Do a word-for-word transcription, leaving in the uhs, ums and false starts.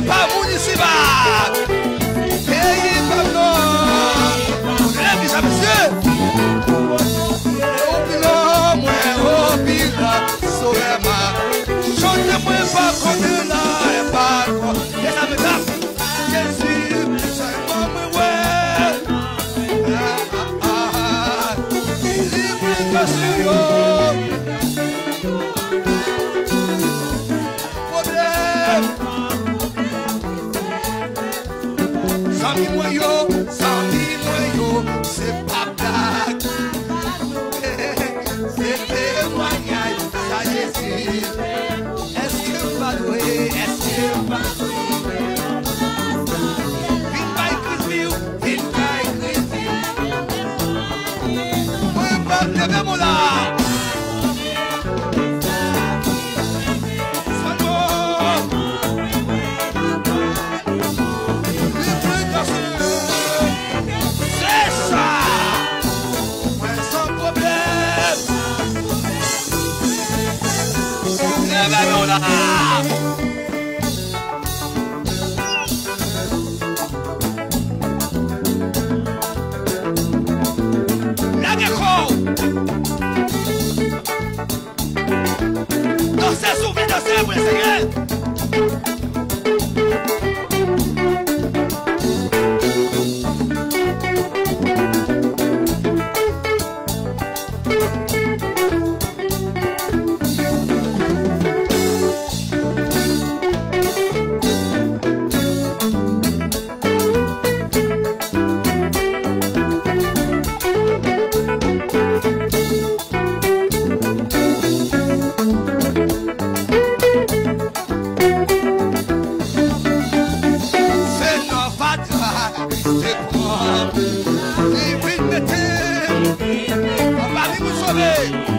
Pa moun isiba. Peyi pa m non. Leve sa, mesye. Opinyon mwen, opinyon sou Rema. Chante mwen pa konnen la, e pa kon. E sa, medam. Jezi, sèlman mwen wè. Ah, ah, ah. Li plis ke sou yo. Pwoblèm. Zanmi mwen yo, zanmi mwen yo, se pa blag. Se temwayaj sa Jezi. Èske m pa dwe, èske m pa dwe? Vin bay kredi, vin bay kredi. Mwen pa leve mwen la. Salmo. Se sa. Mwen san pwoblèm. Leve nou la. Lage kò w. Danse, souve, danse pou Lesenyè. Se nan fatra li te pran. Li vin mete anba li pou sove.